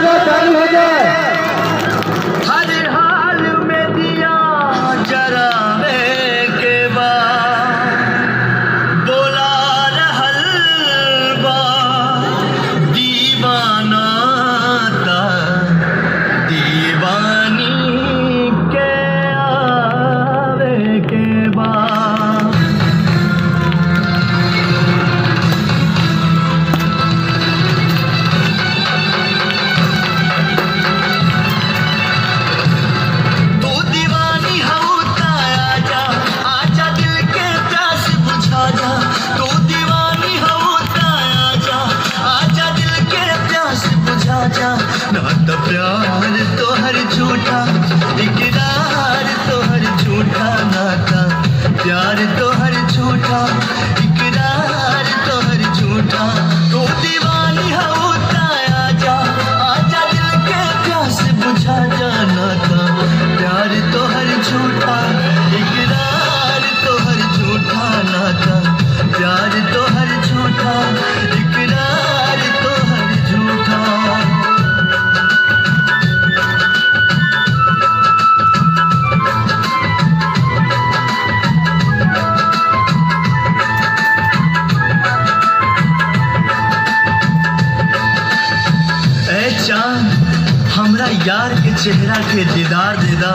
जाए, चालू हो जाए। हर हाल में दिया जरावे के बाद बोला रहल बा दीवाना ता दीवानी के आवे के बाद। तू दीवानी हऊ ता आजा, आजा दिल के प्यास बुझा जा। तू दीवानी हऊ ता आजा, आजा दिल के प्यास बुझा जा। ना तो प्यार तो हर झूठा, इकरार तो हर झूठा। नाता प्यार तो हर झूठा, इकरार तो हर झूठा। तू दीवानी हऊ ता आजा, आजा दिल के प्यास बुझा जा। नाता प्यार तो हर झूठा, इकरार तो हर झूठा। नाता प्यार तो हर झूठा, इकरार तो हर झूठा। ए चांद हमरा यार के चेहरा के दीदार दे दा।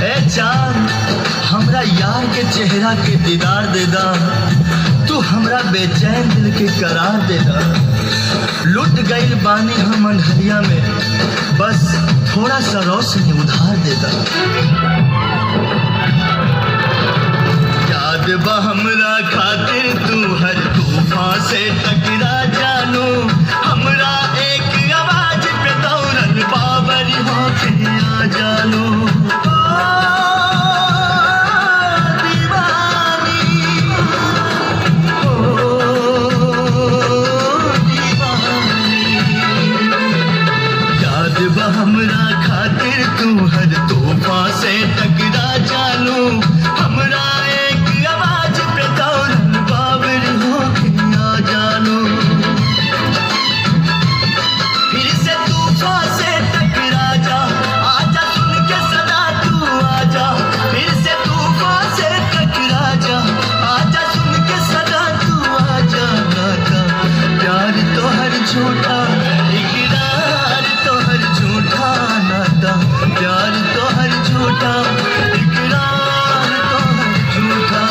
ए चांद हमरा यार के चेहरा के दीदार दे दा। तू हमरा बेचैन दिल के करार दे दा। लुट गईल बानी हम अंधरिया में, बस थोड़ा सा रोशनी उधार दे दा। याद बा हमरा खातिर तू हर तूफान से टकरा जानू। हमरा एक आवाज पे दौड़न बाबरी होके आ जानू। ओ दीवानी, ओ दीवानी। याद बा हमरा खातिर तू हर तूफान से टकरा जानू। हमरा एक आवाज पे दौड़न बाबर होके आ जानू। फिर से तूफान से टकरा जा, आजा सुन के सदा तू आजा। फिर से तूफान से टकरा जा, आजा सुन के सदा तू आजा। नाता प्यार तो हर झूठा, इकरार तो हर झूठा। नाता प्यार तो हर झूठा, इकरार तो हर झूठा।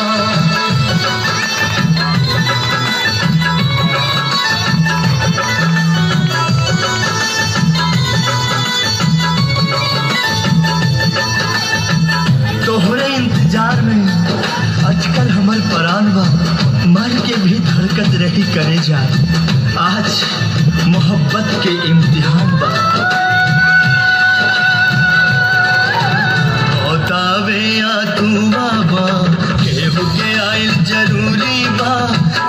तोहरे इंतजार में आजकल हमर परान बा, मर के भी धड़कत रही करे जा। आज मोहब्बत के इम्तिहान बा। बतावे या तू बाबा केहू के आइल जरूरी बा।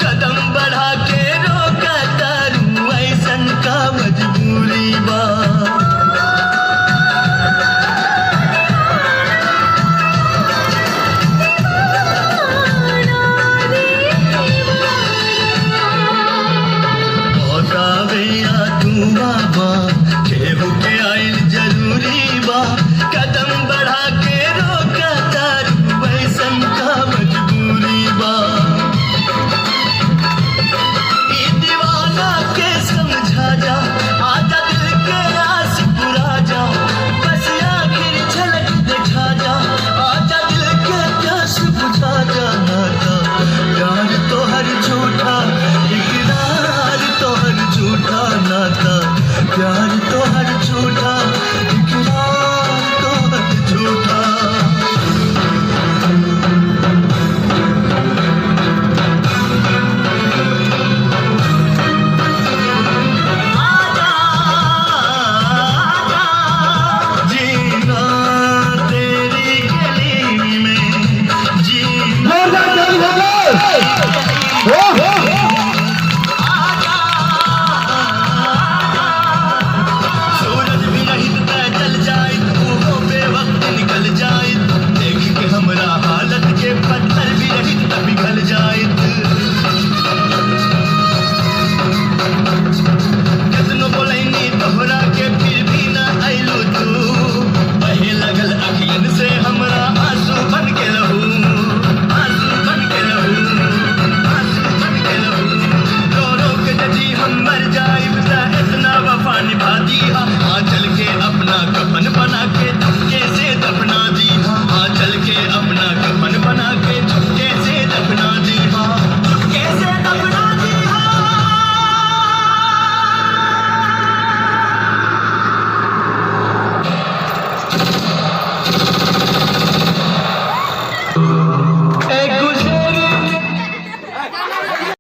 कदम बढ़ा के रोका तारू ऐसन का मजबूरी बा। बतावे या तू बाबा केहू के आइल जरूरी बा। कदम बढ़ा के रोका